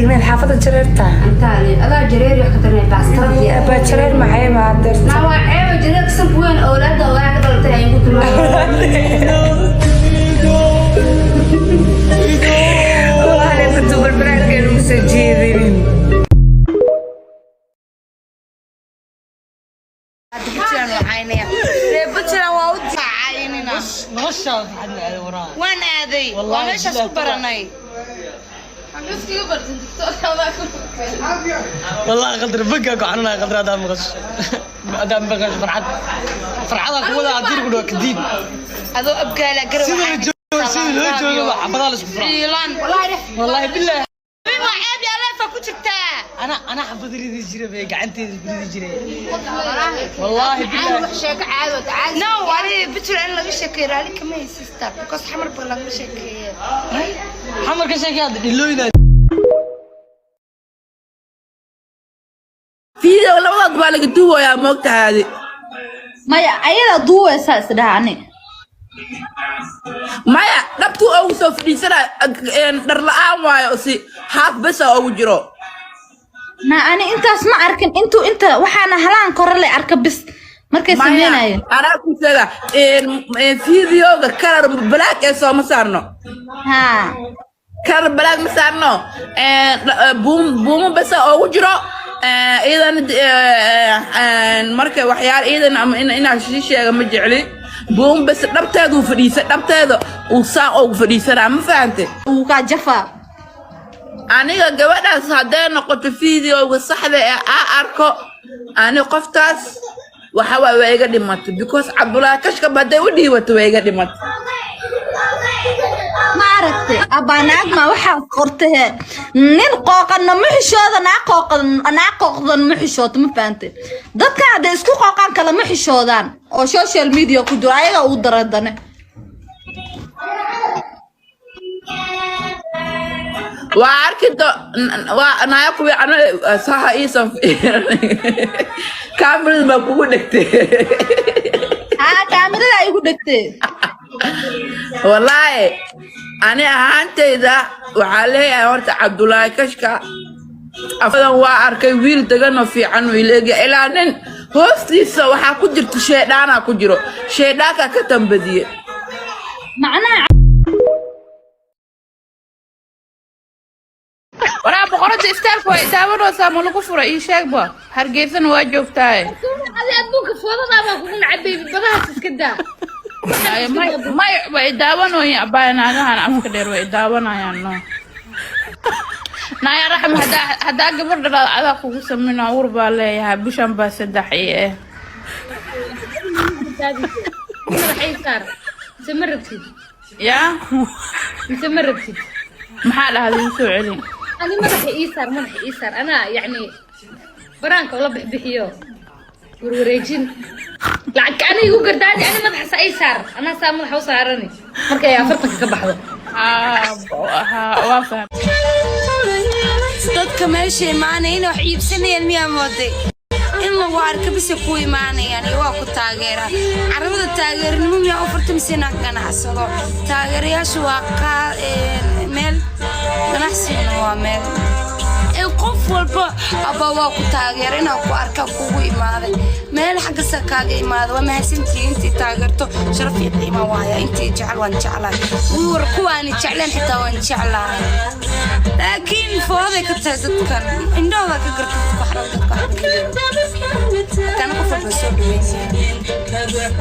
Degneed xaafadda Jareerta. Antaani adaa jareer wax ka tarnay baastarad. Abaa, Jareer maxay baa hadeerta? Naa waa ceeba, jareer sanku weyn, awlaada ogaa ka dhalatay ay ku tilmaamay. Walahi kuntu balbalaalkeen ugu soo jeedinin. Reer Puntland waa u caynina. Noloshaada farxad ma aaday waraa? Waan aaday, waa meeshaas ku baranay. Wallahi qadar banka ku xanuunaya. Qadar haddaan maqasho farxad, farxadaa ku wada haddii lagu dhaho kadiib. Adoo Abgaala garow. Sida loo joogo waa xabadaa la isku furaa. Ciilan. Wallahi billahi. Waa ceeb yaa leefa ku jirtaa. Ana xabad ridi jiray bay, gacanteeda ku ridi jiray, wallahi billahi. Wax sheeko caadi oo caadi. No, ani Puntland in laga sheekeeyo raali kama haysista, because Xamar ba laga sheekeeye. Xamar ka sheekay hadda dhilooyina. Video labadaad baa laga duubayaa, moogtahaadi. Maya, ayadaa duuwaysaa isdhaha ani. Maya, dhabtuu ugu soo fadhiisana dhar la-aan waayo, si haaf besa ugu jiro. Na ani intaas ma arkin, intuu inta waxaana halaan kore le arka bis markay Maya, sameynayeen. Anaa ku sheega, videoga kalar black ee sooma saarno. Haa. Kalar black ma saarno, buum buumo besa ugu jiro iidan. Marka waxyaal iidan ama inaan sii sheega ma jecli. Buumo bes dhabteeda uu fadhiisa, dhabteeda uu saa ugu fadhiisanaa, ma fahante? Wuu kaa jafaa. Aniga gabadhaas hadday noqoto videoga saxda ee aa arko ani, qoftaas waxa waay waa iga dhimatay, because Cabdulaahi Kashkab hadday u dhiibato waa iga dhimatay. Ma aragtay abaa, naag ma waxaad qortay? Nin qooqanna ma xishooda, naa qooqan, naa qooqdan ma xishooto, ma fahantay? Dadkan hadday isku qooqaan kale ma xishoodaan oo social media ku jiro, ayaga uu daradane. Waa arki do waa naaya kuwii ano saha iisan kaamirada baa kugu dhegtay. Haa, kaamirada ay igu dhegtay. Wallaahi ani ahaantayda waxaa leeyahay, horta Cabdulaahi Kashka afadan waa arkay, wiil deganoo fiican uu ileegya, ilaa nin hoostiisa waxaa ku jirta sheedhaanaa ku jiro, sheedhaankaa ka tambadiye. Macnaha. Waraa, boqorada istaalka waa idaawanoosaa, ma lagu fura? Ii sheegba, Hargeysana waa joogtaaye. Adi adduunka foodadaa baa kugu nacay, baby, badahaas iska daa. Ay, may way idaawanooyin abbaaya, naagahan afka dheer way idaawanayaan. No naaya raxm, haddaa gabar dhalaad adaa kugu samina, uur baa leeyahay, bishan baa saddex ii eh. Madaxay saar, mise ma rabtid? Yaa? Mise ma rabtid? Maxaa dhahday? Ii soo celin. Ani madaxa ii saar, madaxa ii saar, anaa yacni baraanka ula bixbixiyo warwareejin lacag ani igu gardaadi, ani madaxa saa ii saar, anaa saa madaxa u saarani markay 40-ka ka baxdo. Haa, waa faham. Dadka meesha imaanaya inay wax iibsanayaan miyaa mooday? In lagu arka bise ku imaanayaan iyo waa ku taageera carabada. Taageernimo miyaa u furta mise inaan ganacsado? Taageerayaashu waa meel, ganacsiguna waa meel. In qof walba abaa waa ku taageera inaa ku arka kugu imaaday, meel xaggasa kaaga imaada. Waa mahadsantihiin intii taageerto, sharaf iyo qiima waaya. Intii jecel waan jeclahay, war kuwaani jecleen xitaa waan jeclahay, laakiin fooday ka tahay dadkan, indhahooda ka garta dadka wax raba, dadka wax raba. Kana qof walba soo dhaweynaya.